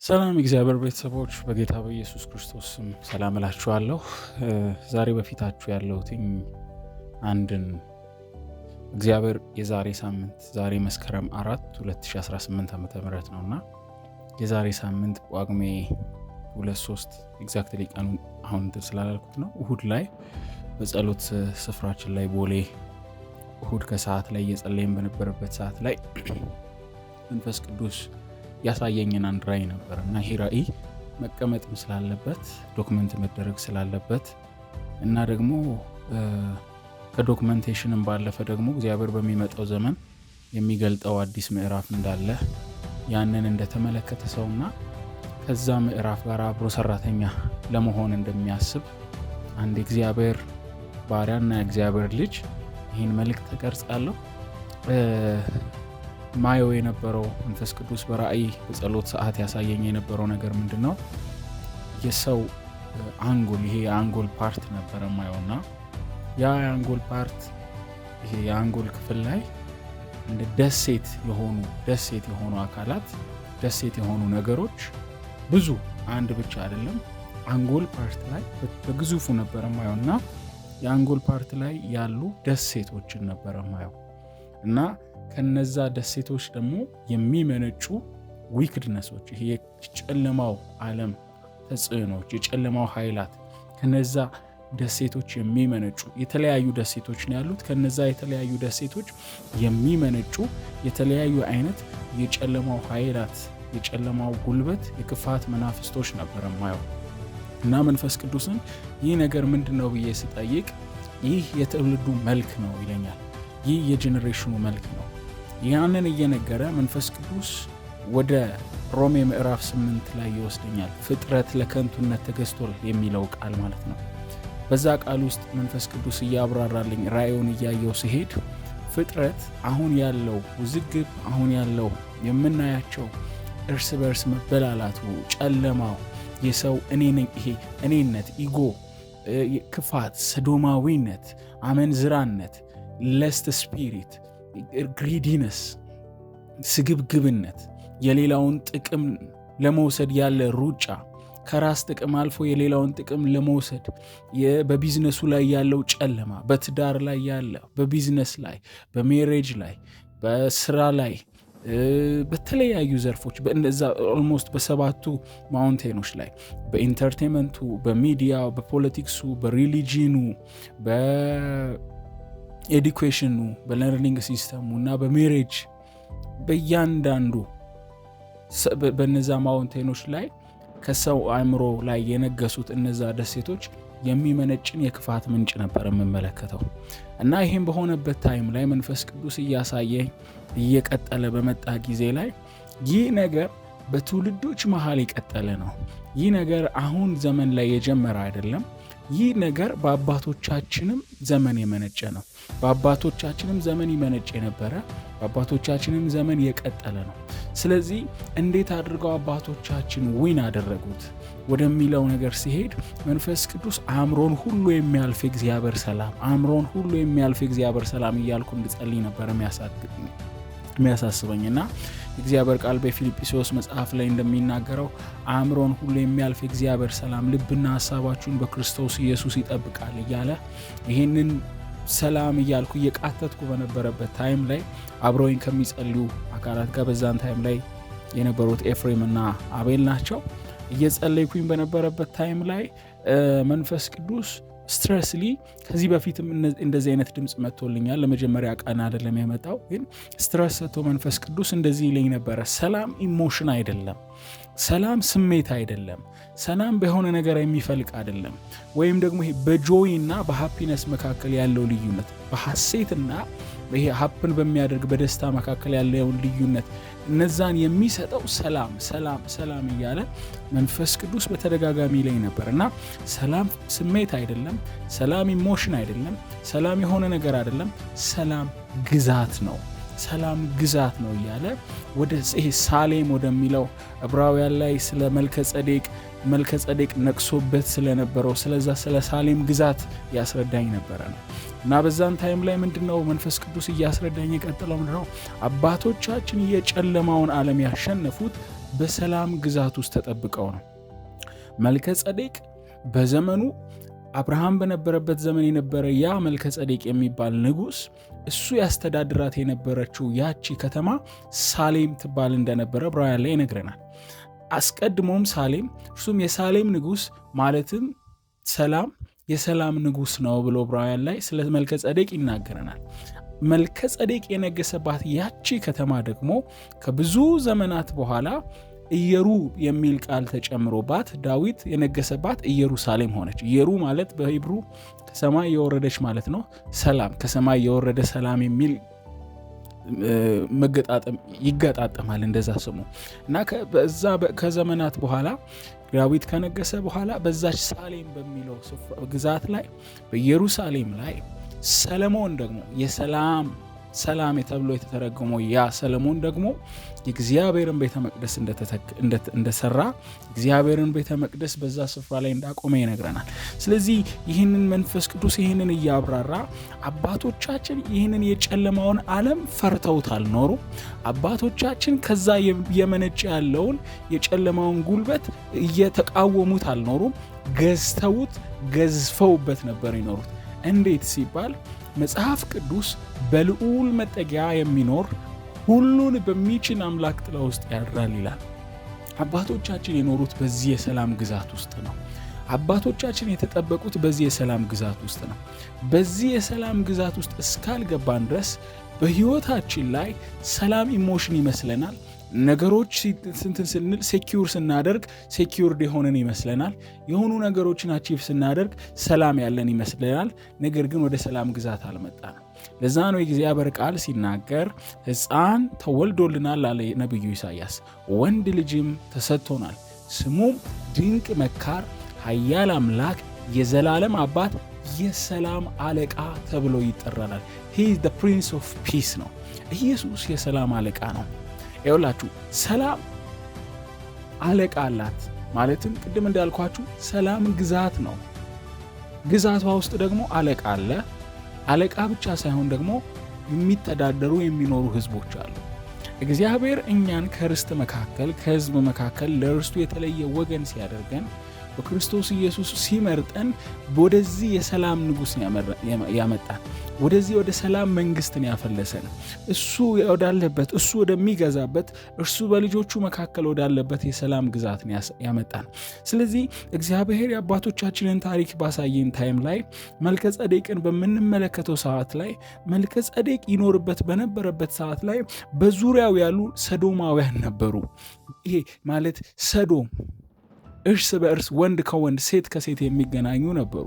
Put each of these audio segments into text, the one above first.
ሰላም እግዚአብሔር ቤተሰቦች፣ በጌታ በኢየሱስ ክርስቶስ ስም ሰላም እላችኋለሁ። ዛሬ በፊታችሁ ያለሁትኝ አንድን እግዚአብሔር የዛሬ ሳምንት፣ ዛሬ መስከረም 4 2018 ዓ ም ነው እና የዛሬ ሳምንት ጳጉሜ 2 3፣ exactly ቀኑ አሁን እንትን ስላላልኩት ነው፣ እሁድ ላይ በጸሎት ስፍራችን ላይ ቦሌ እሁድ ከሰዓት ላይ እየጸለይን በነበረበት ሰዓት ላይ መንፈስ ቅዱስ ያሳየኝን አንድ ራእይ ነበር። እና ይህ ራእይ መቀመጥም ስላለበት፣ document መደረግ ስላለበት እና ደግሞ ከ documentation ም ባለፈ ደግሞ እግዚአብሔር በሚመጣው ዘመን የሚገልጠው አዲስ ምዕራፍ እንዳለ ያንን እንደተመለከተ ሰውና ከዛ ምዕራፍ ጋር አብሮ ሰራተኛ ለመሆን እንደሚያስብ አንድ የእግዚአብሔር ባሪያና የእግዚአብሔር ልጅ ይህን መልእክት ተቀርጻለሁ። ማየው የነበረው፣ መንፈስ ቅዱስ በራእይ በጸሎት ሰዓት ያሳየኝ የነበረው ነገር ምንድን ነው? የሰው አንጎል፣ ይሄ የአንጎል part ነበረ ማየው። እና ያ የአንጎል part፣ ይሄ የአንጎል ክፍል ላይ እንደ ደሴት የሆኑ አካላት፣ ደሴት የሆኑ ነገሮች ብዙ፣ አንድ ብቻ አይደለም። አንጎል part ላይ በግዙፉ ነበረ ማየው እና የአንጎል part ላይ ያሉ ደሴቶችን ነበረ ማየው። እና ከነዛ ደሴቶች ደግሞ የሚመነጩ wickedness ኦች፣ ይሄ የጨለማው ዓለም ተጽዕኖች፣ የጨለማው ኃይላት፣ ከነዛ ደሴቶች የሚመነጩ የተለያዩ ደሴቶች ነው ያሉት። ከነዛ የተለያዩ ደሴቶች የሚመነጩ የተለያዩ አይነት የጨለማው ኃይላት፣ የጨለማው ጉልበት፣ የክፋት መናፍስቶች ነበረ ማየው። እና መንፈስ ቅዱስን ይህ ነገር ምንድን ነው ብዬ ስጠይቅ ይህ የትውልዱ መልክ ነው ይለኛል። ይህ የ generation ኑ መልክ ነው። ያንን እየነገረ መንፈስ ቅዱስ ወደ ሮሜ ምዕራፍ 8 ላይ ይወስደኛል። ፍጥረት ለከንቱነት ተገዝቷል የሚለው ቃል ማለት ነው። በዛ ቃል ውስጥ መንፈስ ቅዱስ እያብራራልኝ ራእዩን እያየው ሲሄድ ፍጥረት አሁን ያለው ውዝግብ፣ አሁን ያለው የምናያቸው እርስ በርስ መበላላቱ፣ ጨለማው፣ የሰው እኔ ይሄ እኔነት፣ ego፣ ክፋት፣ ሰዶማዊነት፣ አመንዝራነት፣ lust spirit፣ greediness፣ ስግብግብነት፣ የሌላውን ጥቅም ለመውሰድ ያለ ሩጫ፣ ከራስ ጥቅም አልፎ የሌላውን ጥቅም ለመውሰድ፣ በቢዝነሱ ላይ ያለው ጨለማ፣ በትዳር ላይ ያለ፣ በቢዝነስ ላይ፣ በ marriage ላይ፣ በስራ ላይ፣ በተለያዩ ዘርፎች፣ በእነዛ almost በሰባቱ mountain ኖች ላይ፣ በኢንተርቴንመንቱ፣ በሚዲያው፣ በፖለቲክሱ፣ በሪሊጂኑ፣ በኤዱኬሽኑ፣ በለርኒንግ ሲስተሙ እና በ marriage፣ በእያንዳንዱ በነዛ mountain ኖች ላይ ከሰው አእምሮ ላይ የነገሱት እነዛ ደሴቶች የሚመነጭን የክፋት ምንጭ ነበር የምመለከተው። እና ይህም በሆነበት time ላይ መንፈስ ቅዱስ እያሳየ እየቀጠለ በመጣ ጊዜ ላይ ይህ ነገር በትውልዶች መሃል የቀጠለ ነው። ይህ ነገር አሁን ዘመን ላይ የጀመረ አይደለም። ይህ ነገር በአባቶቻችንም ዘመን የመነጨ ነው። በአባቶቻችንም ዘመን ይመነጭ የነበረ፣ በአባቶቻችንም ዘመን የቀጠለ ነው። ስለዚህ እንዴት አድርገው አባቶቻችን win አደረጉት ወደሚለው ነገር ሲሄድ መንፈስ ቅዱስ አእምሮን ሁሉ የሚያልፍ እግዚአብሔር ሰላም፣ አእምሮን ሁሉ የሚያልፍ እግዚአብሔር ሰላም እያልኩ እንድጸልይ ነበር የሚያሳስበኝ። እና እግዚአብሔር ቃል በፊልጵስዩስ መጽሐፍ ላይ እንደሚናገረው አእምሮን ሁሉ የሚያልፍ እግዚአብሔር ሰላም ልብና ሀሳባችሁን በክርስቶስ ኢየሱስ ይጠብቃል እያለ ይህንን ሰላም እያልኩ እየቃተትኩ በነበረበት time ላይ አብረውኝ ከሚጸልዩ አካላት ጋር፣ በዛን time ላይ የነበሩት ኤፍሬም እና አቤል ናቸው። እየጸለይኩኝ በነበረበት time ላይ መንፈስ ቅዱስ stressly፣ ከዚህ በፊትም እንደዚህ አይነት ድምፅ መጥቶልኛል። ለመጀመሪያ ቀን አይደለም የመጣው፣ ግን stress ሰጥቶ መንፈስ ቅዱስ እንደዚህ ይለኝ ነበረ። ሰላም emotion አይደለም። ሰላም ስሜት አይደለም። ሰላም በሆነ ነገር የሚፈልቅ አይደለም። ወይም ደግሞ ይሄ በ joy እና በ happiness መካከል ያለው ልዩነት፣ በሐሴትና ይሄ happen በሚያደርግ በደስታ መካከል ያለውን ልዩነት፣ እነዛን የሚሰጠው ሰላም፣ ሰላም፣ ሰላም እያለ መንፈስ ቅዱስ በተደጋጋሚ ይለኝ ነበር። እና ሰላም ስሜት አይደለም። ሰላም emotion አይደለም። ሰላም የሆነ ነገር አይደለም። ሰላም ግዛት ነው። ሰላም ግዛት ነው እያለ ወደ ይሄ ሳሌም ወደሚለው፣ ዕብራውያን ላይ ስለ መልከ ጸዴቅ፣ መልከ ጸዴቅ ነግሶበት ስለነበረው ስለዛ ስለ ሳሌም ግዛት ያስረዳኝ ነበረ ነው። እና በዛን time ላይ ምንድነው መንፈስ ቅዱስ እያስረዳኝ የቀጠለው ምንድነው? አባቶቻችን የጨለማውን ዓለም ያሸነፉት በሰላም ግዛት ውስጥ ተጠብቀው ነው። መልከ ጸዴቅ በዘመኑ አብርሃም በነበረበት ዘመን የነበረ ያ መልከ ጸዴቅ የሚባል ንጉሥ እሱ ያስተዳድራት የነበረችው ያቺ ከተማ ሳሌም ትባል እንደነበረ ዕብራውያን ላይ ይነግረናል። አስቀድሞም ሳሌም፣ እርሱም የሳሌም ንጉሥ ማለትም ሰላም፣ የሰላም ንጉሥ ነው ብሎ ዕብራውያን ላይ ስለ መልከ ጸዴቅ ይናገረናል። መልከ ጸዴቅ የነገሰባት ያቺ ከተማ ደግሞ ከብዙ ዘመናት በኋላ ኢየሩ የሚል ቃል ተጨምሮባት ዳዊት የነገሰባት ኢየሩሳሌም ሆነች። ኢየሩ ማለት በ Hebrew ከሰማይ የወረደች ማለት ነው። ሰላም፣ ከሰማይ የወረደ ሰላም የሚል መገጣጠም ይገጣጠማል እንደዛ ስሙ። እና በዛ ከዘመናት በኋላ ዳዊት ከነገሰ በኋላ በዛች ሳሌም በሚለው ግዛት ላይ፣ በኢየሩሳሌም ላይ ሰለሞን ደግሞ የሰላም ሰላም ተብሎ የተተረጎመው ያ ሰለሞን ደግሞ የእግዚአብሔርን ቤተ መቅደስ እንደሰራ፣ እግዚአብሔርን ቤተ መቅደስ በዛ ስፍራ ላይ እንዳቆመ ይነግረናል። ስለዚህ ይህንን መንፈስ ቅዱስ ይህንን እያብራራ አባቶቻችን ይህንን የጨለማውን ዓለም ፈርተውት አልኖሩ። አባቶቻችን ከዛ የመነጨ ያለውን የጨለማውን ጉልበት እየተቃወሙት አልኖሩም። ገዝተውት ገዝፈውበት ነበር ይኖሩት። እንዴት ሲባል መጽሐፍ ቅዱስ በልዑል መጠጊያ የሚኖር ሁሉን በሚችል አምላክ ጥላ ውስጥ ያድራል ይላል። አባቶቻችን የኖሩት በዚህ የሰላም ግዛት ውስጥ ነው። አባቶቻችን የተጠበቁት በዚህ የሰላም ግዛት ውስጥ ነው። በዚህ የሰላም ግዛት ውስጥ እስካልገባን ድረስ በህይወታችን ላይ ሰላም emotion ይመስለናል። ነገሮች ስንትን ስንል secure ስናደርግ secured የሆንን ይመስለናል። የሆኑ ነገሮችን achieve ስናደርግ ሰላም ያለን ይመስለናል። ነገር ግን ወደ ሰላም ግዛት አልመጣንም። ለዛ ነው የእግዚአብሔር ቃል ሲናገር ሕፃን ተወልዶልናል አለ ነቢዩ ኢሳያስ፣ ወንድ ልጅም ተሰጥቶናል፣ ስሙም ድንቅ መካር፣ ኃያል አምላክ፣ የዘላለም አባት፣ የሰላም አለቃ ተብሎ ይጠራል። He is the Prince of Peace ነው። ኢየሱስ የሰላም አለቃ ነው። ይኸውላችሁ ሰላም አለቃ አላት። ማለትም ቅድም እንዳልኳችሁ ሰላም ግዛት ነው። ግዛቷ ውስጥ ደግሞ አለቃ አለ። አለቃ ብቻ ሳይሆን ደግሞ የሚተዳደሩ የሚኖሩ ህዝቦች አሉ። እግዚአብሔር እኛን ከርስት መካከል፣ ከህዝብ መካከል ለርስቱ የተለየ ወገን ሲያደርገን፣ በክርስቶስ ኢየሱስ ሲመርጠን ወደዚህ የሰላም ንጉሥ ያመጣን፣ ወደዚህ ወደ ሰላም መንግስትን ያፈለሰን፣ እሱ ወዳለበት፣ እሱ ወደሚገዛበት፣ እርሱ በልጆቹ መካከል ወዳለበት የሰላም ግዛት ያመጣን። ስለዚህ እግዚአብሔር የአባቶቻችንን ታሪክ ባሳየን time ላይ መልከ ጸዴቅን በምንመለከተው ሰዓት ላይ፣ መልከ ጸዴቅ ይኖርበት በነበረበት ሰዓት ላይ በዙሪያው ያሉ ሰዶማውያን ነበሩ። ይሄ ማለት ሰዶም እርስ በእርስ ወንድ ከወንድ፣ ሴት ከሴት የሚገናኙ ነበሩ።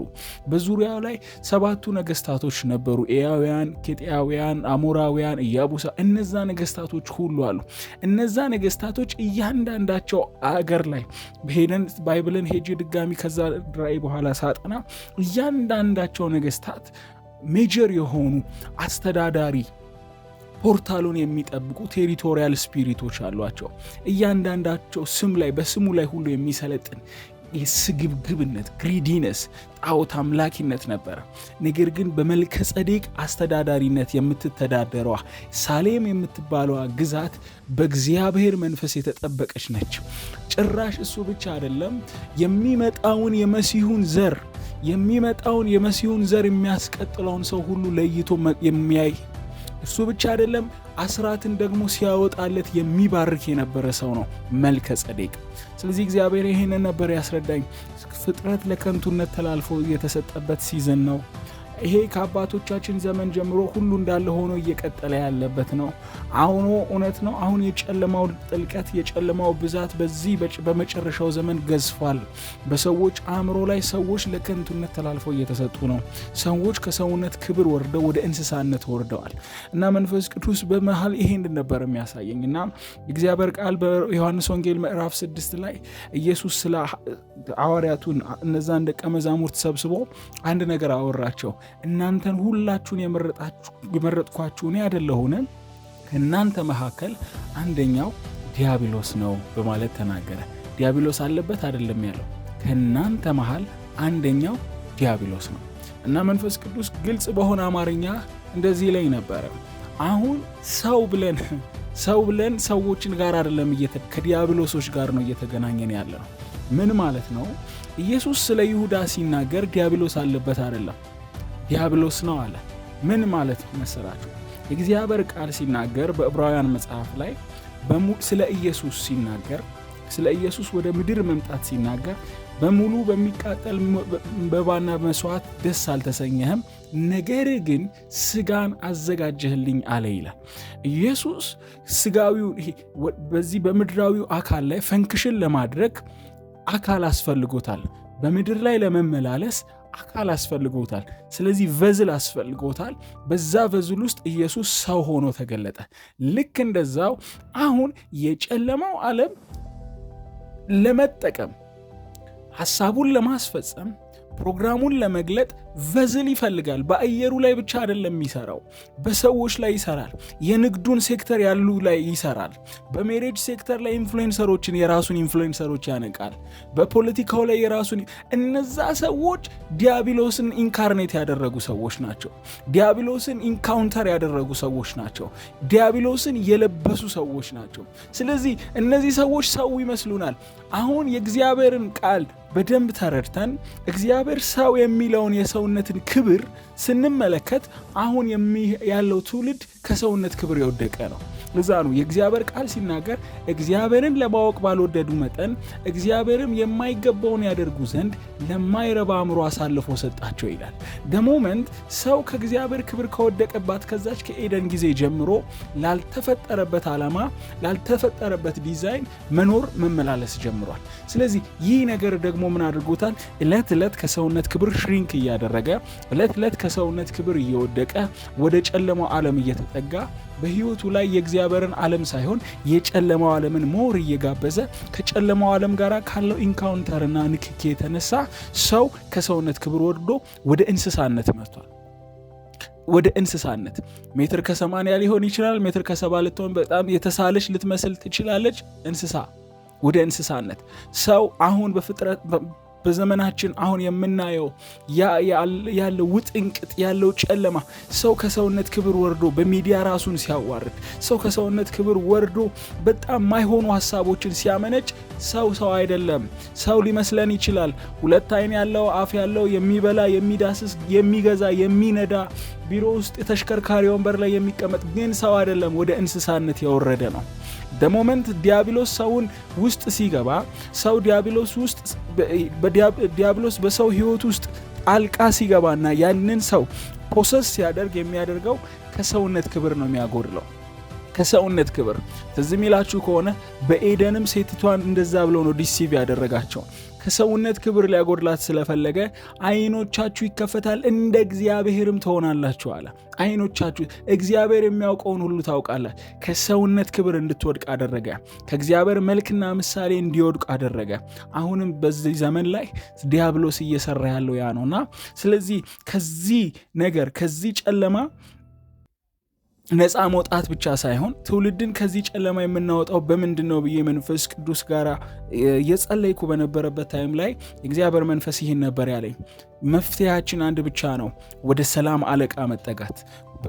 በዙሪያው ላይ ሰባቱ ነገስታቶች ነበሩ። ኤያውያን፣ ኬጢያውያን፣ አሞራውያን፣ ኢያቡሳ፣ እነዛ ነገስታቶች ሁሉ አሉ። እነዛ ነገስታቶች እያንዳንዳቸው አገር ላይ ሄደን Bible ን ሄጄ ድጋሚ ከዛ ራእይ በኋላ ሳጠና እያንዳንዳቸው ነገስታት major የሆኑ አስተዳዳሪ portal ኡን የሚጠብቁ territorial spirit ኦች አሏቸው። እያንዳንዳቸው ስም ላይ በስሙ ላይ ሁሉ የሚሰለጥን የስግብግብነት greediness፣ ጣዖት አምላኪነት ነበረ። ነገር ግን በመልከ ጸዴቅ አስተዳዳሪነት የምትተዳደረዋ ሳሌም የምትባለዋ ግዛት በእግዚአብሔር መንፈስ የተጠበቀች ነች። ጭራሽ እሱ ብቻ አይደለም፣ የሚመጣውን የመሲሁን ዘር የሚያስቀጥለውን ሰው ሁሉ ለይቶ የሚያይ፣ እሱ ብቻ አይደለም፣ አስራትን ደግሞ ሲያወጣለት የሚባርክ የነበረ ሰው ነው መልከ ጸዴቅ። ስለዚህ እግዚአብሔር ይህንን ነበር ያስረዳኝ። ፍጥረት ለከንቱነት ተላልፎ የተሰጠበት season ነው። ይሄ ከአባቶቻችን ዘመን ጀምሮ ሁሉ እንዳለ ሆኖ እየቀጠለ ያለበት ነው። አሁኑ እውነት ነው። አሁን የጨለማው ጥልቀት፣ የጨለማው ብዛት በዚህ በመጨረሻው ዘመን ገዝፏል። በሰዎች አእምሮ ላይ ሰዎች ለከንቱነት ተላልፈው እየተሰጡ ነው። ሰዎች ከሰውነት ክብር ወርደው ወደ እንስሳነት ወርደዋል። እና መንፈስ ቅዱስ በመሀል ይሄን ነበር የሚያሳየኝ። እና እግዚአብሔር ቃል በዮሐንስ ወንጌል ምዕራፍ 6 ላይ ኢየሱስ ስለ ሐዋርያቱን እነዛን ደቀ መዛሙርት ሰብስቦ አንድ ነገር አወራቸው። እናንተን ሁላችሁን የመረጥኳችሁ እኔ አይደለሁን? ከእናንተ መካከል አንደኛው ዲያብሎስ ነው በማለት ተናገረ። ዲያብሎስ አለበት አይደለም ያለው፣ ከእናንተ መሃል አንደኛው ዲያብሎስ ነው። እና መንፈስ ቅዱስ ግልጽ በሆነ አማርኛ እንደዚህ ላይ ነበረ። አሁን ሰው ብለን ሰው ብለን ሰዎችን ጋር አይደለም፣ ከዲያብሎሶች ጋር ነው እየተገናኘን ያለ ነው። ምን ማለት ነው? ኢየሱስ ስለ ይሁዳ ሲናገር ዲያብሎስ አለበት አይደለም፣ ዲያብሎስ ነው አለ። ምን ማለት መሰላችሁ? የእግዚአብሔር ቃል ሲናገር በዕብራውያን መጽሐፍ ላይ ስለ ኢየሱስ ሲናገር፣ ስለ ኢየሱስ ወደ ምድር መምጣት ሲናገር፣ በሙሉ በሚቃጠል መባና መስዋዕት ደስ አልተሰኘህም፣ ነገር ግን ስጋን አዘጋጀህልኝ አለ ይላል። ኢየሱስ ስጋዊው በዚህ በምድራዊው አካል ላይ function ለማድረግ አካል አስፈልጎታል። በምድር ላይ ለመመላለስ አካል አስፈልጎታል። ስለዚህ vessel አስፈልጎታል። በዛ vessel ውስጥ ኢየሱስ ሰው ሆኖ ተገለጠ። ልክ እንደዛው አሁን የጨለማው ዓለም ለመጠቀም፣ ሐሳቡን ለማስፈጸም፣ ፕሮግራሙን ለመግለጥ vessel ይፈልጋል። በአየሩ ላይ ብቻ አይደለም የሚሰራው፣ በሰዎች ላይ ይሰራል። የንግዱን ሴክተር ያሉ ላይ ይሰራል። በ marriage sector ላይ influencer ኦችን፣ የራሱን influencer ኦች ያነቃል። በፖለቲካው ላይ የራሱን። እነዛ ሰዎች ዲያብሎስን incarnate ያደረጉ ሰዎች ናቸው። ዲያብሎስን encounter ያደረጉ ሰዎች ናቸው። ዲያብሎስን የለበሱ ሰዎች ናቸው። ስለዚህ እነዚህ ሰዎች ሰው ይመስሉናል። አሁን የእግዚአብሔርን ቃል በደንብ ተረድተን እግዚአብሔር ሰው የሚለውን የሰውነትን ክብር ስንመለከት አሁን ያለው ትውልድ ከሰውነት ክብር የወደቀ ነው። ለዛ ነው የእግዚአብሔር ቃል ሲናገር እግዚአብሔርን ለማወቅ ባልወደዱ መጠን እግዚአብሔርም የማይገባውን ያደርጉ ዘንድ ለማይረባ አእምሮ አሳልፎ ሰጣቸው ይላል። The moment ሰው ከእግዚአብሔር ክብር ከወደቀባት ከዛች ከኤደን ጊዜ ጀምሮ ላልተፈጠረበት ዓላማ፣ ላልተፈጠረበት ዲዛይን መኖር መመላለስ ጀምሯል። ስለዚህ ይህ ነገር ደግሞ ምን አድርጎታል? ዕለት ዕለት ከሰውነት ክብር shrink እያደረገ፣ ዕለት ዕለት ከሰውነት ክብር እየወደቀ፣ ወደ ጨለማው ዓለም እየተጠጋ፣ በህይወቱ ላይ የእግዚአብሔርን ዓለም ሳይሆን የጨለማው ዓለምን more እየጋበዘ፣ ከጨለማው ዓለም ጋር ካለው encounter ና ንክኪ የተነሳ ሰው ከሰውነት ክብር ወርዶ ወደ እንስሳነት መጥቷል። ወደ እንስሳነት። ሜትር ከ80 ሊሆን ይችላል። ሜትር ከ70 ልትሆን በጣም የተሳለች ልትመስል ትችላለች። እንስሳ፣ ወደ እንስሳነት። ሰው አሁን በፍጥረት በዘመናችን አሁን የምናየው ያለው ውጥንቅጥ፣ ያለው ጨለማ፣ ሰው ከሰውነት ክብር ወርዶ በሚዲያ ራሱን ሲያዋርድ፣ ሰው ከሰውነት ክብር ወርዶ በጣም ማይሆኑ ሀሳቦችን ሲያመነጭ ሰው ሰው አይደለም። ሰው ሊመስለን ይችላል። ሁለት አይን ያለው፣ አፍ ያለው፣ የሚበላ፣ የሚዳስስ፣ የሚገዛ፣ የሚነዳ፣ ቢሮ ውስጥ የተሽከርካሪ ወንበር ላይ የሚቀመጥ ግን ሰው አይደለም። ወደ እንስሳነት የወረደ ነው። The moment ዲያብሎስ ሰውን ውስጥ ሲገባ፣ ሰው ዲያብሎስ ውስጥ፣ ዲያብሎስ በሰው ህይወት ውስጥ ጣልቃ ሲገባና ያንን ሰው possess ሲያደርግ የሚያደርገው ከሰውነት ክብር ነው የሚያጎድለው። ከሰውነት ክብር። ትዝ የሚላችሁ ከሆነ በኤደንም ሴቲቷን እንደዛ ብሎ ነው deceive ያደረጋቸው። ከሰውነት ክብር ሊያጎድላት ስለፈለገ አይኖቻችሁ ይከፈታል፣ እንደ እግዚአብሔርም ትሆናላችሁ አለ። አይኖቻችሁ እግዚአብሔር የሚያውቀውን ሁሉ ታውቃላችሁ። ከሰውነት ክብር እንድትወድቅ አደረገ። ከእግዚአብሔር መልክና ምሳሌ እንዲወድቅ አደረገ። አሁንም በዚህ ዘመን ላይ ዲያብሎስ እየሰራ ያለው ያ ነውና ስለዚህ ከዚህ ነገር፣ ከዚህ ጨለማ ነፃ መውጣት ብቻ ሳይሆን ትውልድን ከዚህ ጨለማ የምናወጣው በምንድን ነው ብዬ መንፈስ ቅዱስ ጋር እየጸለይኩ በነበረበት time ላይ የእግዚአብሔር መንፈስ ይህን ነበር ያለኝ። መፍትሄያችን አንድ ብቻ ነው፣ ወደ ሰላም አለቃ መጠጋት፣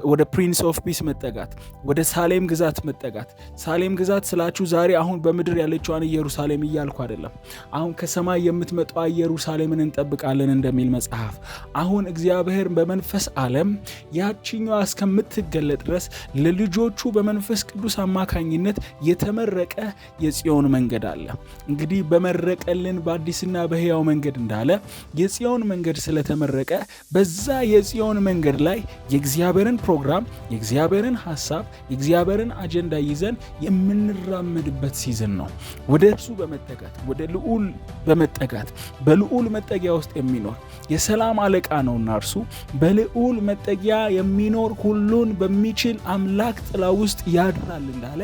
ወደ Prince of Peace መጠጋት፣ ወደ ሳሌም ግዛት መጠጋት። ሳሌም ግዛት ስላችሁ ዛሬ አሁን በምድር ያለችዋን ኢየሩሳሌም እያልኩ አይደለም። አሁን ከሰማይ የምትመጣዋ ኢየሩሳሌምን እንጠብቃለን እንደሚል መጽሐፍ፣ አሁን እግዚአብሔር በመንፈስ ዓለም ያችኛዋ እስከምትገለጥ ድረስ ለልጆቹ በመንፈስ ቅዱስ አማካኝነት የተመረቀ የጽዮን መንገድ አለ። እንግዲህ በመረቀልን በአዲስና በሕያው መንገድ እንዳለ የጽዮን መንገድ ስለተመረቀ በዛ የጽዮን መንገድ ላይ የእግዚአብሔርን ፕሮግራም፣ የእግዚአብሔርን ሀሳብ፣ የእግዚአብሔርን አጀንዳ ይዘን የምንራመድበት season ነው። ወደ እርሱ በመጠጋት፣ ወደ ልዑል በመጠጋት፣ በልዑል መጠጊያ ውስጥ የሚኖር የሰላም አለቃ ነውና እርሱ በልዑል መጠጊያ የሚኖር ሁሉን በሚችል አምላክ ጥላ ውስጥ ያድራል እንዳለ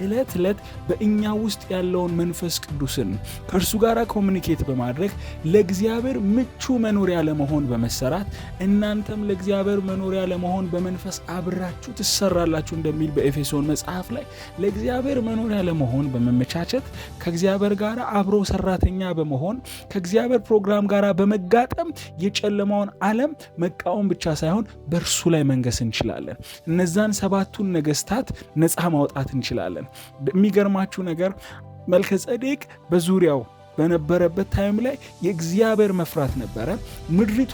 ዕለት ዕለት በእኛ ውስጥ ያለውን መንፈስ ቅዱስን ከእርሱ ጋር communicate በማድረግ ለእግዚአብሔር ምቹ መኖሪያ ለመሆን በመሰራት፣ እናንተም ለእግዚአብሔር መኖሪያ ለመሆን በመንፈስ መንፈስ አብራችሁ ትሰራላችሁ እንደሚል በኤፌሶን መጽሐፍ ላይ፣ ለእግዚአብሔር መኖሪያ ለመሆን በመመቻቸት፣ ከእግዚአብሔር ጋር አብሮ ሰራተኛ በመሆን፣ ከእግዚአብሔር ፕሮግራም ጋር በመጋጠም የጨለማውን ዓለም መቃወም ብቻ ሳይሆን በእርሱ ላይ መንገስ እንችላለን። እነዛን ሰባቱን ነገስታት ነፃ ማውጣት እንችላለን። የሚገርማችሁ ነገር መልከ ጼዴቅ በዙሪያው በነበረበት time ላይ የእግዚአብሔር መፍራት ነበረ። ምድሪቷ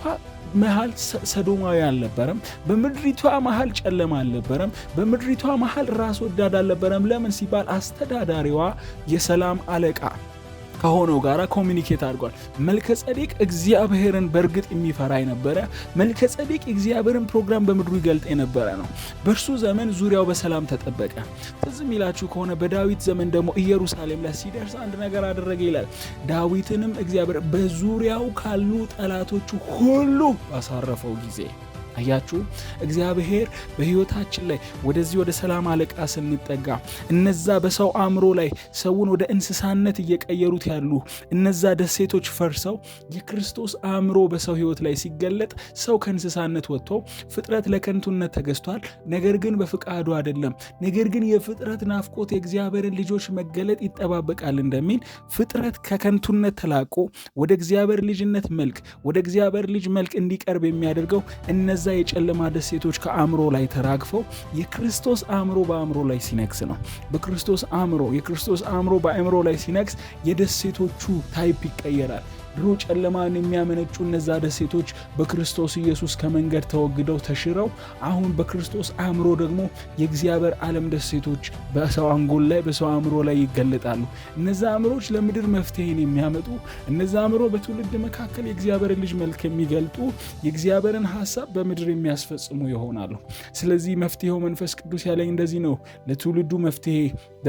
መሃል ሰዶማዊ አልነበረም። በምድሪቷ መሃል ጨለማ አልነበረም። በምድሪቷ መሃል ራስ ወዳድ አልነበረም። ለምን ሲባል አስተዳዳሪዋ የሰላም አለቃ ከሆነው ጋር communicate አድርጓል። መልከ ጼዴቅ እግዚአብሔርን በእርግጥ የሚፈራ የነበረ፣ መልከ ጼዴቅ የእግዚአብሔርን ፕሮግራም በምድሩ ይገልጥ የነበረ ነው። በእርሱ ዘመን ዙሪያው በሰላም ተጠበቀ። ትዝ የሚላችሁ ከሆነ በዳዊት ዘመን ደግሞ ኢየሩሳሌም ላይ ሲደርስ አንድ ነገር አደረገ ይላል። ዳዊትንም እግዚአብሔር በዙሪያው ካሉ ጠላቶቹ ሁሉ ባሳረፈው ጊዜ። አያችሁ፣ እግዚአብሔር በሕይወታችን ላይ ወደዚህ ወደ ሰላም አለቃ ስንጠጋ እነዛ በሰው አእምሮ ላይ ሰውን ወደ እንስሳነት እየቀየሩት ያሉ እነዛ ደሴቶች ፈርሰው የክርስቶስ አእምሮ በሰው ሕይወት ላይ ሲገለጥ ሰው ከእንስሳነት ወጥቶ ፍጥረት ለከንቱነት ተገዝቷል፣ ነገር ግን በፍቃዱ አይደለም። ነገር ግን የፍጥረት ናፍቆት የእግዚአብሔርን ልጆች መገለጥ ይጠባበቃል እንደሚል፣ ፍጥረት ከከንቱነት ተላቆ ወደ እግዚአብሔር ልጅነት መልክ፣ ወደ እግዚአብሔር ልጅ መልክ እንዲቀርብ የሚያደርገው እነዛ የጨለማ ደሴቶች ከአእምሮ ላይ ተራግፈው የክርስቶስ አእምሮ በአእምሮ ላይ ሲነግስ ነው። በክርስቶስ አእምሮ፣ የክርስቶስ አእምሮ በአእምሮ ላይ ሲነግስ የደሴቶቹ type ይቀየራል። ድሮ ጨለማን የሚያመነጩ እነዛ ደሴቶች በክርስቶስ ኢየሱስ ከመንገድ ተወግደው ተሽረው አሁን በክርስቶስ አእምሮ ደግሞ የእግዚአብሔር ዓለም ደሴቶች በሰው አንጎል ላይ፣ በሰው አእምሮ ላይ ይገለጣሉ። እነዛ አእምሮች ለምድር መፍትሄን የሚያመጡ፣ እነዛ አእምሮ በትውልድ መካከል የእግዚአብሔርን ልጅ መልክ የሚገልጡ፣ የእግዚአብሔርን ሀሳብ በምድር የሚያስፈጽሙ ይሆናሉ። ስለዚህ መፍትሄው፣ መንፈስ ቅዱስ ያለኝ እንደዚህ ነው። ለትውልዱ መፍትሄ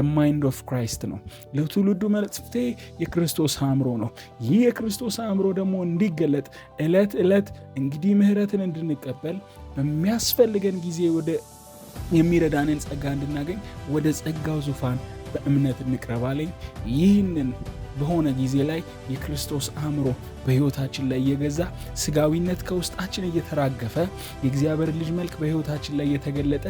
mind of Christ ነው። ለትውልዱ መፍትሄ የክርስቶስ አእምሮ ነው። ይህ የክርስቶስ አእምሮ ደግሞ እንዲገለጥ ዕለት ዕለት እንግዲህ ምሕረትን እንድንቀበል፣ በሚያስፈልገን ጊዜ ወደ የሚረዳንን ጸጋ እንድናገኝ ወደ ጸጋው ዙፋን በእምነት እንቅረብ አለኝ። ይህንን በሆነ ጊዜ ላይ የክርስቶስ አእምሮ በሕይወታችን ላይ እየገዛ፣ ስጋዊነት ከውስጣችን እየተራገፈ፣ የእግዚአብሔር ልጅ መልክ በሕይወታችን ላይ እየተገለጠ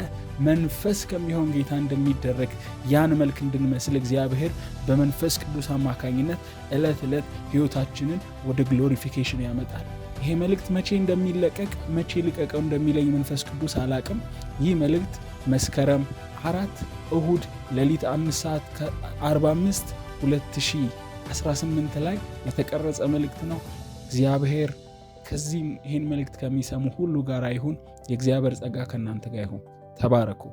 መንፈስ ከሚሆን ጌታ እንደሚደረግ ያን መልክ እንድንመስል እግዚአብሔር በመንፈስ ቅዱስ አማካኝነት ዕለት ዕለት ሕይወታችንን ወደ glorification ያመጣል። ይሄ መልእክት መቼ እንደሚለቀቅ፣ መቼ ልቀቀው እንደሚለኝ መንፈስ ቅዱስ አላቅም። ይህ መልእክት መስከረም 4 እሁድ ሌሊት 5 ሰዓት ከ45 2018 ላይ የተቀረጸ መልእክት ነው። እግዚአብሔር ከዚህም ይህን መልእክት ከሚሰሙ ሁሉ ጋር ይሁን። የእግዚአብሔር ጸጋ ከእናንተ ጋር ይሁን። ተባረኩ።